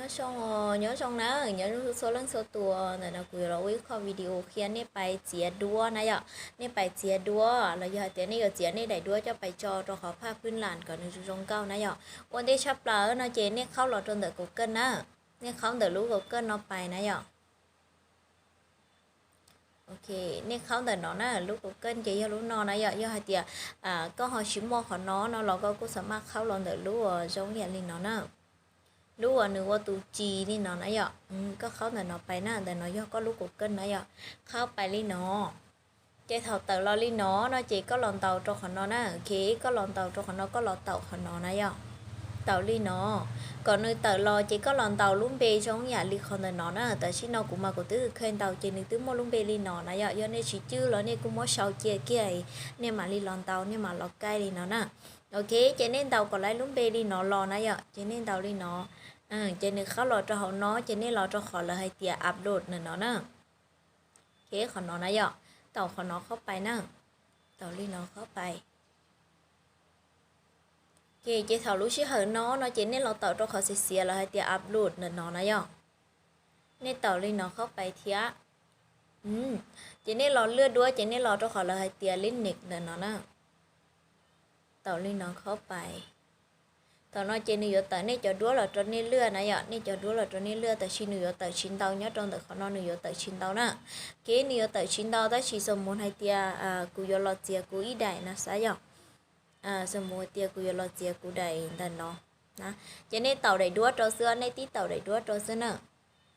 Nyob zoo, nyob zoo na, nyob zoo txhua leej txhua tus. Ntawm no kuv yuav los ua ib qho video qhia nej pais txiav duab na yom. Nej pais txiav duab los yog hais tias nej yuav txiav nej daim duab coj pais tso rau qhov phaj phwj las kom nws zoo zoo nkauj na yom. Ua ntej tshaj plaws no ces nej qhaub los rau ntawm Google na. Nej qhaub ntawm lub Google no pais na yom. Nej qhaub ntawm no na, lub Google ces yog lub no na yom. Yog hais tias koj ho tsis muaj qhov no no los koj kuj xam maj qhaub los ntawm lub uas zoo yam li no na. Lub uas nws ua tus tsis li no na yom. Koj qhaub ntawm no pais na, ntawm no yog koj lub Google na yom. Qhaub pais li no. Ces thaum tawm los li no no ces koj los ntaus rau qhov no na, ok, koj los ntaus rau qhov no, koj los taum qhov no na yom. Taum li no, kom nws tawm los ces koj los ntaus lub npe zoo yam li qhov ntawm no na. Tam sim no kuv mas kuv twb kheev ntaus ces nws twb muaj lub npe li no na yom. Yog nej tsis cwj los nej kuj muab sau cia kiag, nej mam li los ntaus, nej mam los kaij li no na. Ok, ces nej ntaus kom lawv lub npe li no los na yom, ces nej ntaus li no. Ces nws qhaub los rau hauv no ces nej los rau qhov lawv hais tias upload ntawm no na. Ok, qhov no na yom, taum qhov no qhaub pais na. Taum li no qhaub pais. Ok, ces thaum lub sij hawm no no ces nej los taum rau qhov xiav xiav lawv hais tias upload ntawm no na yom. Nej taum li no qhaub pais thiab. Ces nej los lwaj duab ces nej los rau qhov lawv hais tias linux ntawm no na. Taum li no qhaub pais. Thaum no ces nws yuav tawm nej cov duab los rau nej lwaj na yom. Nej cov duab los rau nej lwaj, tab sis nws yuav tawm tsis ntau nyob rau ntawm qhov no, nws yuav tawm tsis ntau na. Kev nws yuav tawm tsis ntau tab sis xav mus hais tias kuv yuav los txiav kuv ib daim no xav yom. Xav mus hais tias kuv yuav los txiav kuv daim ntawm no. Ces nej taum daim duab rau xwb, nej tib taum daim duab rau xwb na.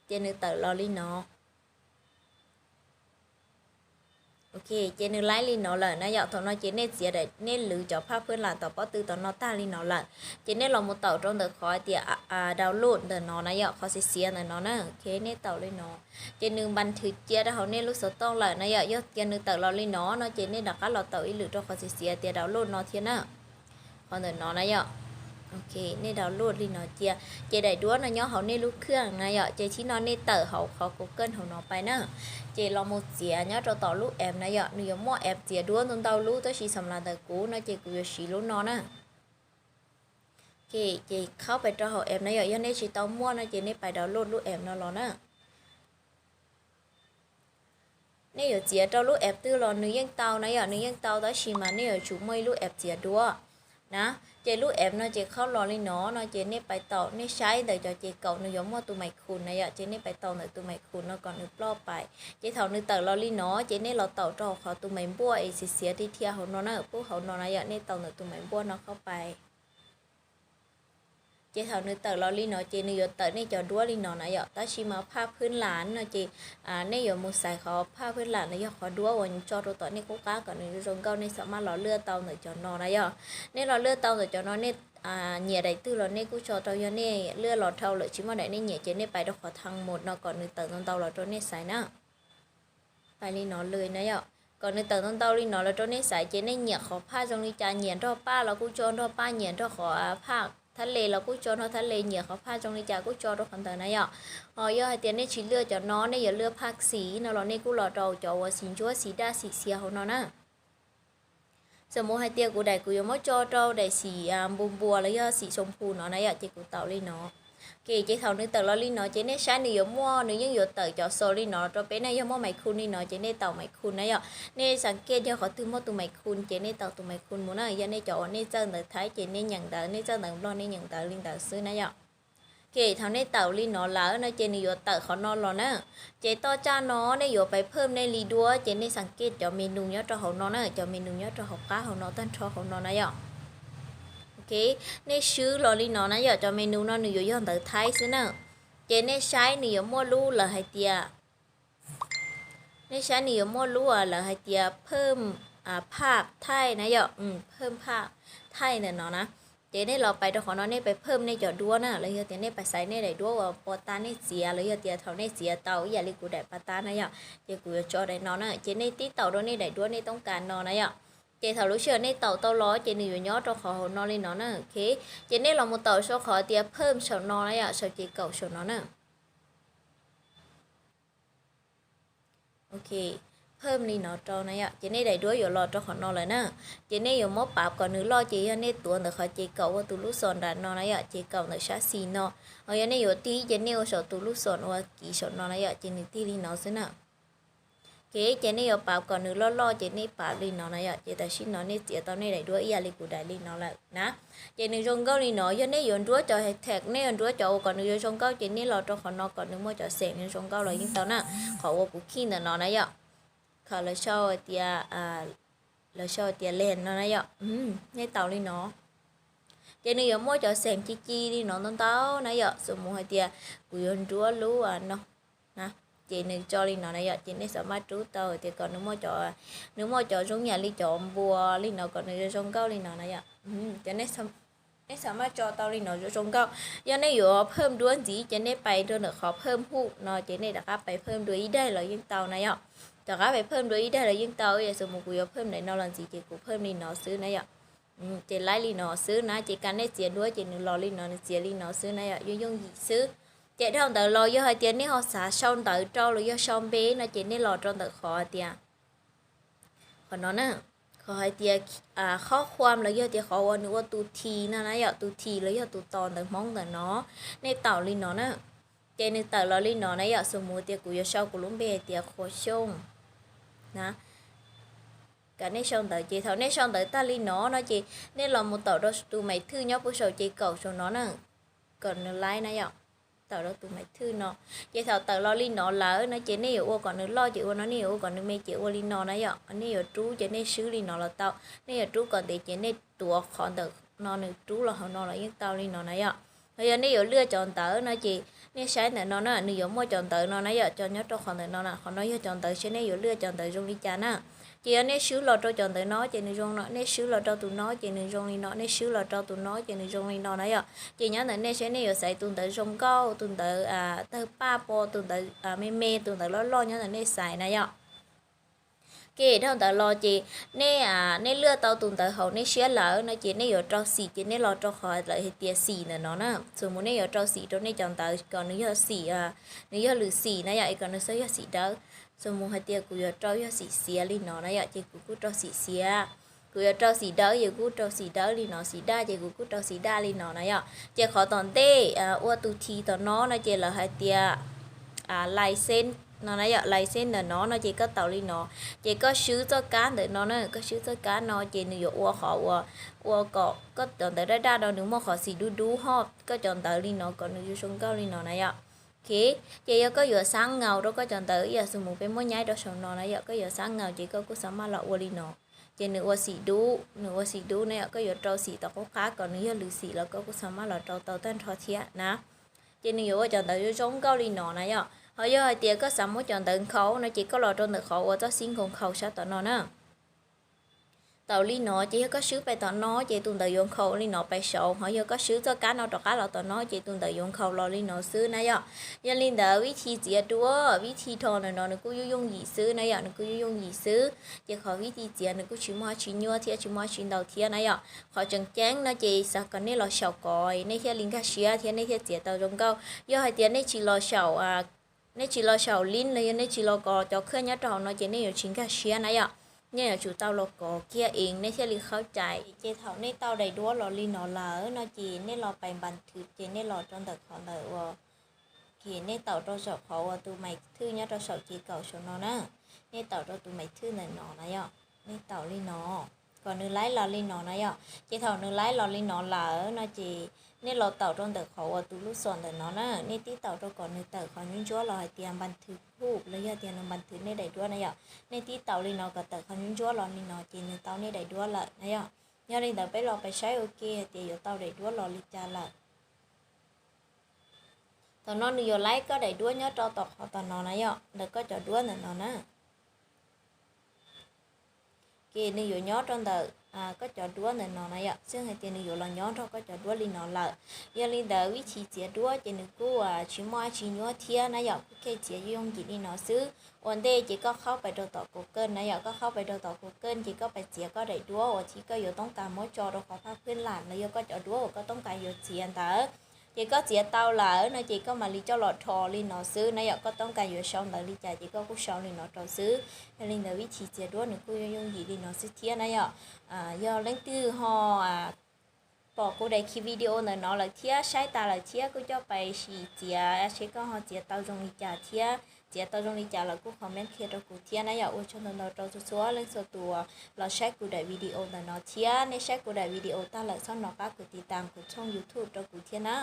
Ces nws tawm los li no. Ok, ces nws laib li no lawm na yom. Thaum no ces nej txiav, nej lwv cov phaj phwj las tom pob tw tom no tag li no lawm, ces nej los mus taum rau ntawm qhov tias download ntawm no na yom, qhov xiav xiav ntawm no na. Ok, nej taum li no, ces nws npas thwv cia rau hauv nej lub xov tooj lawm na yom. Yog tias nws tawm los li no no ces nej rov qab los taum ib lwm rau qhov xiav xiav tias download no thiab na. Qhov ntawm no na yom. Ok, nej download li no cia, ces daim duab no nyob hauv nej lub khaj na yom. Ces tib no nej tawm hauv qhov Google hauv no pais na, ces los mus txiav nyob rau tom lub app na yom. Nws yuav muaj app txiav duab ntau ntau lub, tab sis xam las ntawm kuv no ces kuv yuav siv lub no na. Ok, ces qhaub pais rau hauv app na yom. Yog nej tsis tau muaj no ces nej pais download lub app no los na. Nej yuav txiav rau lub app twg los nws yeej tau na yom, nws yeej tau, tab sis mas nej yuav tsum muaj ib lub app txiav duab na. Ces lub app no ces qhaub los li no no ces nej pais taum, nej saib ntawm cov ces kaum nws yuav muaj tus mais khum na yom, ces nej pais taum ntawm tus mais khum no kom nws ploj pais. Ces thaum nws tawm los li no ces nej los taum rau qhov tus mais npuaj es xiav xiav dhia dhia hauv no na, pub hauv no na yom, nej taum ntawm tus mais npuaj no qhaub pais. Ces thaum nws tawm los li no ces nws yuav tawm nej cov duab li no na yom. Tab sis mas phaj phwj las no ces nej yuav mus xaiv qhov phaj phwj las no yog qhov duab uas tso rau tom nej qub qab kom nws zoo nkauj, nej xam maj los lwaj tau ntawm cov no na yom. Nej los lwaj tau ntawm cov no, nej nyiam daim twg los nej kuj tso rau, yog nej lwaj los dhau lawm tsis muaj daim nej nyiam ces nej pais rau qhov thaj mus no kom nws tawm ntau ntau los rau nej xaiv na. Pais li no lwm na yom, kom nws tawm ntau ntau li no los rau nej xaiv, ces nej nyiam qhov phaj zoo li cas, nyiam nrog paj los kuj tso nrog paj, nyiam nrog qhov phaj thab le los kuj tso nrog thab le, nyiam qhov phaj zoo li cas kuj tso rau qhov ntawd na yom. Ho yog hais tias nej tsis lwaj cov no, nej yuav lwaj phaj xim no los nej kuj los rau cov uas xim ntsuab xim daj xim xiav hauv no na. Xam mus hais tias kuv daim kuv yuav muab tso rau daim xim npus npuas los yog xim xoo phu no na yom, ces kuv taum li no. Ok, ces thaum nws tawm los li no ces nej saib nws yuav muaj, nws yeej yuav tawm cov xaus li no rau peb na. Yog muaj mais khum li no ces nej taum mais khum na yom. Nej xav kej yog qhov twg muaj tus mais khum ces nej taum tus mais khum mus na. Yog nej cov uas nej txawj ntawv Thaib ces nej nyeem ntawv, nej txawj ntawv Nplog nej nyeem ntawv li ntawd xwb na yom. Ok, thaum nej taum li no lawm no ces nws yuav tawm qhov no los na. Ces toj tsaj no nej yuav pais phaj nej li duab ces nej xav kej cov menu nyob rau hauv no na, cov menu nyob rau hauv qab hauv no tag nrho hauv no na yom. Ok, nej swb los li no na yom, cov menu no nws yuav yog ntawv Thaib xwb na. Ces nej saib nws yuav muaj lub lawv hais tias, nej saib nws yuav muaj lub lawv hais tias phaj phaj thaij na yom, phaj phaj thaij ntawm no na. Ces nej los pais rau qhov no nej pais phaj nej cov duab na, los yog tias nej pais xaiv nej daim duab uas pos tas nej txiav, los yog tias thaum nej txiav tau ib yam li kuv daim pas tas na yom, ces kuv yuav tso daim no na. Ces nej tib taum rau nej daim duab nej toob kas no na yom. Ces thaum lub sij hawm nej taum tau los ces nws yuav nyob rau qhov hauv no li no na. Ok, ces nej los mus taum sau qhov tias phaj saum no na yom, saum ces kaum saum no na. Ok, phawj li no rau na yom, ces nej daim duab yuav los rau qhov no lawm na. Ces nej yuav muab pav kom nws loj, ces yog nej tuav ntawm qhov ces kaum ua tus lub xom nram no na yom, ces kaum ntawm sab xis no. Ho yog nej yuav tig ces nej ua saum tus lub xom ua kiv saum no na yom, ces nws tig li no xwb na. Ces nej yuav pav kom nws loj loj ces nej pav li no na yom, ces tam sim no nej txiav tau nej daim duab ib yam li kuv daim li no lawm na. Ces nws zoo nkauj li no, yog nej yuav nruab cov hais tag, nej yuav nruab cov ua kom nws zoo zoo nkauj ces nej los rau qhov no kom nws muaj cov xeem nws zoo nkauj los yeej tau na. Qhov uas kuv khij ntawm no na yom, qhov lawv sau tias, lawv sau tias len no na yom, nej tau li no. Ces nws yuav muaj cov xeem ci ci li no ntau ntau na yom, xws mus hais tias kuv yuav nruab lub no na, ces nws tso li no na yom, ces nej xam maj rub tau tias kom nws muaj cov, nws muaj cov zoo yam li cov npua li no kom nws zoo zoo nkauj li no na yom. Ces nej xam maj tso tau li no zoo zoo nkauj. Yog nej yuav phawj duab ntxiv ces nej pais rau ntawm qhov phawj huj no ces nej rov qab pais phawj dua ib daim los yeej tau na yom. Rov qab pais phawj dua ib daim los yeej tau, yog xws mus kuv yuav phawj daim no los ntxiv ces kuv phawj li no xwb na yom. Ces laib li no xwb na, ces kav nej txiav duab ces nws los li no, nws txiav li no xwb na yom, yooj yooj yim xwb. Ces dhau ntawd los yog hais tias nej ho xav sau ntawv rau los yog sau npe no ces nej los rau ntawm qhov tias, qhov no na, qhov hais tias khob khuam los yog tias qhov uas nws ua tus thi no na yom, tus thi los yog tus tos ntawv Hmoob ntawm no, nej tau li no na. Ces nws tawm los li no na yom, xws mus tias kuv yuav sau kuv lub npe hais tias Qhua Xyooj na. Kav nej sau ntawv, ces thaum nej sau ntawv tag li no no ces nej los mus tawm rau tus maiv thwj nyob puag saum ces kaum saum no na, kom nws laib na yom, tawm rau tus maiv thwj no. Ces thaum tawm los li no lawm no ces nej yuav ua kom nws loj ces ua no, nej yuav ua kom nws me ces ua li no na yom. Nej yuav rub ces nej swb li no los tau, nej yuav rub kom ntev ces nej tuav qhov ntawm no nws rub los hauv no los yeej tau li no na yom. Los yog nej yuav lwaj cov ntawv no ces nej saib ntawm no na, nws yuav muaj cov ntawv no na yom, cov nyob rau qhov ntawm no na, qhov no yog cov ntawv, saib nej yuav lwaj cov ntawv zoo li cas na. Ces yog nej swb los rau cov ntawv no ces nws zoo no, nej swb los rau tus no ces nws zoo li no, nej swb los rau tus no ces nws zoo li no na yom. Ces nyob ntawm nej saib nej yuav xaiv tus ntawv zoo nkauj, tus ntawv tawg paj po, tus ntawv me me, tus ntawv loj loj, nyob ntawm nej xaiv na yom. Ces dhau ntawd los ces nej, nej lwaj tau tus ntawv haum nej siab lawm no ces nej yuav rau xim, ces nej los rau qhov lawv hais tias xim ntawm no na. Xws mus nej yuav rau xim rau nej cov ntawv kom nws yog xim, nws yog lwm xim na yom, es kom nws txhob yog xim dawb. Xws mus hais tias kuv yuav rau yog xim xiav li no na yom, ces kuv kuj rau xim xiav. Kuv yuav rau xim dawb ces kuv kuj rau xim dawb li no, xim daj ces kuv kuj rau xim daj li no na yom. Ces qhov tom ntej ua tus thi tom no no ces lawv hais tias license no na yom, license ntawm no no ces koj tau li no. Ces koj swb txoj kab ntawm no na, koj swb txoj kab no ces nws yuav ua qhov uas ua kom koj cov ntawv daj daj no nws muaj qhov xim dub dub hos koj cov ntawv li no kom nws zoo zoo nkauj li no na yom. Ok, ces yog koj yuav xab ngaus rau koj cov ntawv ib yam xws mus peb muab nyaib rau saum no na yom, koj yuav xab ngaus ces koj kuj xav maj los ua li no. Ces nws ua xim dub, nws ua xim dub na yom, koj yuav rau xim tom qub qab kom nws yog lwm xim los koj kuj xav maj los rau tau tag nrho thiab na. Ces nws yuav ua cov ntawv zoo zoo nkauj li no na yom. Ho yog hais tias koj xav muab cov ntawv nkhaus no ces koj los rau ntawm qhov ua txoj xib nkhaus nkhaus sab tom no na. Tau li no ces yog koj swb pais tom no ces tus ntawv yuav nkhaus li no pais saud, ho yog koj swb txoj kab no rov qab los tom no ces tus ntawv yuav nkhaus los li no xwb na yom. Yog li ntawd vib thi txiav duab, vib thi rho ntawm no nws kuj yooj yooj yim xwb na yom, nws kuj yooj yooj yim xwb. Ces qhov vib thi txiav nws kuj tsis muaj dab tsi nyuaj thiab tsis muaj dab tsi ntau thiab na yom. Qhov tseem ceeb no ces xav kom nej los xyaum kov nej thiaj li nkag siab thiab nej thiaj txiav tau zoo nkauj. Yog hais tias nej tsis los xyaum, nej tsis los xyaum lib los yog nej tsis los kov cov khaj nyob rau hauv no ces nej yuav tsis nkag siab na yom. Nej yuav tsum tau los kov kiag es nej thiaj li qhab cai. Ces thaum nej tau daim duab los li no lawm no ces nej los pais npas thwv ces nej los rau ntawm qhov ntawm uas, ces nej taum rau saum qhov uas tus mais thwj nyob rau saum ces kaum saum no na. Nej taum rau tus mais thwj ntawm no na yom. Nej taum li no kom nws laib los li no na yom. Ces thaum nws laib los li no lawm no ces nej los taum rau ntawm qhov uas tus lub xom ntawm no na, nej tib taum rau kom nws tawm qhov ntsuab ntsuab los hais tias npas thwv huj los yog tias nws npas thwv nej daim duab na yom. Nej tib taum li no kom tawm qhov ntsuab ntsuab los li no ces nws tau nej daim duab lawm na yom. Yog li ntawd peb los pais saib ua ke hais tias yuav tau daim duab los li cas lawm. Thaum no nws yuav laib koj daim duab nyob rau tom qhov tom no na yom, ntawm koj cov duab ntawm no na. Ces nws yuav nyob rau ntawm koj cov duab ntawm no na yom, xwb hais tias nws yuav los nyob nrog koj cov duab li no lawm. Yog li ntawd vib thi txiav duab ces nws kuj tsis muaj dab tsi nyuaj thiab na yom, kuj kheej txiav yooj yim li no xwb. Ua ntej ces koj qhaub pais rau tom Google na yom, koj qhaub pais rau tom Google ces koj pais txiav koj daim duab uas thiab koj yuav toob kas muab tso rau qhov phaj phwj lam los yog koj cov duab uas koj toob kas yuav txiav ntawd. Ces koj txiav tau lawm no ces koj mam li coj los rho li no xwb na yom. Koj toob kas yuav sau ntawv li cas ces koj kuj sau li no rau xwb. Yog li ntawd vib thim txiav duab nws kuj yooj yooj yim li no xwb thiab na yom. Yog leej twg ho pom kuv daim khi video ntawm no lawm thiab saib tas lawm thiab kuj coj pais sim txiav seb koj ho txiav tau zoo li cas thiab. Txiav tau zoo li cas los kuj comment qhia rau kuv thiab na yom. Ua tsaug ntau ntau rau txhua txhua leej txhua tus los saib kuv daim video ntawm no thiab. Nej saib kuv daim video tag lawm txhob nco qab kuv tiv tas kuv tshooj YouTube rau kuv thiab na.